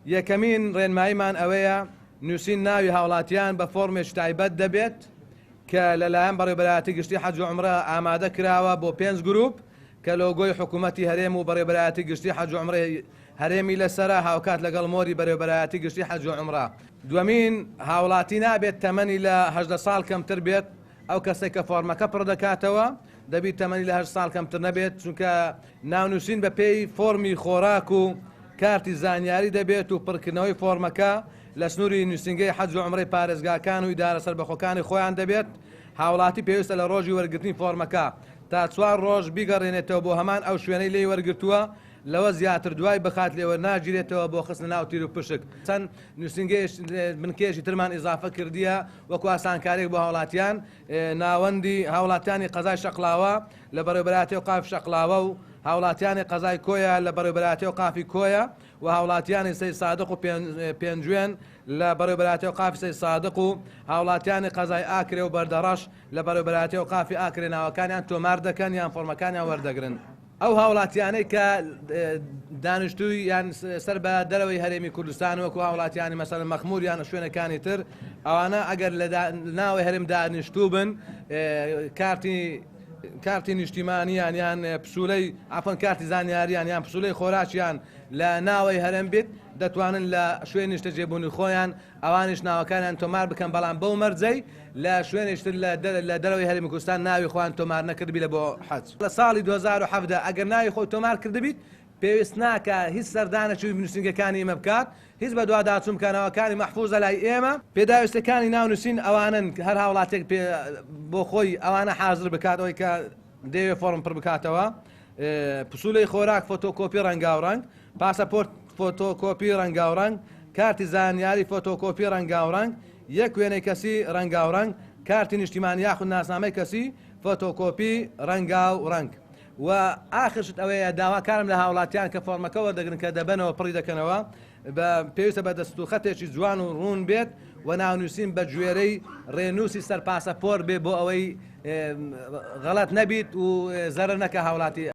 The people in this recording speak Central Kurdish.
یەکەمین ڕێنماییمان ئەوەیە نووسین ناوی هاوڵاتیان بە فۆرمێکی تایبەت دەبێت کە لەلایەن بەڕێوەبەرایەتی گشتی حەج و عومرە ئامادە کراوە بۆ پێنج گروپ کە لۆگۆی حکوومەتی هەرێم و بەڕێوەبەرایەتی گشتی حەج و عومرەی هەرێمی لەسەرە هاوکات لەگەڵ مۆری بەرێوبەرایەتی گشتی حەج و عومرە. دووەمین، هاوڵاتی نابێت تەمەنی لە 18 ساڵ کەمتر بێت، ئەو کەسەی کە فۆرمەکە پڕدەکاتەوە دەبیت تەمەنی لە 8 ساڵ کەمتر نەبێت، چونکە ناونووسین بە پێی فۆرمی خۆراک و کارتی زانیاری دەبێت و پڕکردنەوەی فۆرمەکە لە سنووری نووسینگەی حەج و عومرەی پارێزگاکان و ئیدارە سەربەخۆکانی خۆیان دەبێت. هاوڵاتی پێویستە لە ڕۆژی وەرگرتنی فۆرمەکە تا چوار ڕۆژ بیگەڕێنێتەوە بۆ هەمان ئەو شوێنەی لێی وەرگرتووە، لەوە زیاتر دوای بخات لێوەرناگیرێتەوە بۆ خستنە ناو تیروپشک. چەند نووسینگەیەش بنکەیەکی ترمان ئیزافە کردیە وەکو ئاسانکاریەک بۆ هاوڵاتیان، ناوەندی هاوڵاتیانی قەزای شەقڵاوە لە بەڕێوبەرایەتی ئەوقافی شەقڵاوە و هاوڵاتیانی قەزای کۆیە لە بەڕێوبەرایەتی ئەوقافی کۆیە و هاوڵاتیانی سەید سادق و پێنجوێن لە بەڕێوبەرایەتی ئەوقافی سەید سادق و هاوڵاتیانی قەزای ئاکرێ و بەردەڕەش لە بەڕێوبەرایەتی ئەوقافی ئاکرێ ناوەکانیان تۆمار دەکەن یان فۆرمەکانیان وەردەگرن. ئەو هاوڵاتیانەی کە دانیشتووی یان سەر بە دەرەوەی هەرێمی کوردستان وەکو هاوڵاتیانی مەسەلەن مەخمور یان شوێنەکانی تر ئەوانە ئەگەر لە ناوەی هەرێم دانیشتوو بن کارتی کارتی نیشتیمانیان یان پسولەی عفن کارتی زانیاریان یان پسولەی خۆراکیان لە ناوەی هەرێم بێت دەتوانن لە شوێن نیشتەجێبوونی خۆیان ئەوانیش ناوەکانیان تۆمار بکەن بەڵام بەو مەرجەی لە شوێنێکی تر لە دەرەوەی هەرێمی کوردستان ناوی خۆیان تۆمار نەکردبی لە بۆ حەج. لە ساڵی 2017 ئەگەر ناوی خۆی تۆمار کردبیت پێویست ناکا هیچ سەردانێکی نووسینگەکانی ئێمە بکات، هیچ بەدواداچوون بکا، ناوەکانی مەحفوزە لای ئێمە. پێداویستیەکانی ناونووسین ئەوانەن هەر هاوڵاتیەک بۆ خۆی ئەوانە حازر بکات ئەوەی کە دەیەوێت فۆرم پڕ بکاتەوە، پسولەی خۆراک فۆتۆکۆپی ڕەنگاوڕەنگ، پاسەپۆرت فۆتۆکۆپی ڕەنگاوڕەنگ، کارتی زانیاری فۆتۆکۆپی ڕەنگاوڕەنگ، یەک وێنەی کەسی ڕەنگاوڕەنگ، کارتی نیشتیمانی یاخود ناسنامەی کەسی فۆتۆکۆپی ڕەنگاوڕەنگ. و ئاخر شت ئەوەیە داواکارم لە هاوڵاتیان کە فۆرمەکە وەردەگرن کە دەبەنەوە پڕی دەکەنەوە بە پێویستە بە دەستوخەتێکی جوان و ڕوون بێت و ناونووسین بە گوێرەی ڕێنووسی سەر پاسەپۆرت بێ بۆ ئەوەی غەڵەت نەبیت و زەرەر نەکا هاوڵاتی.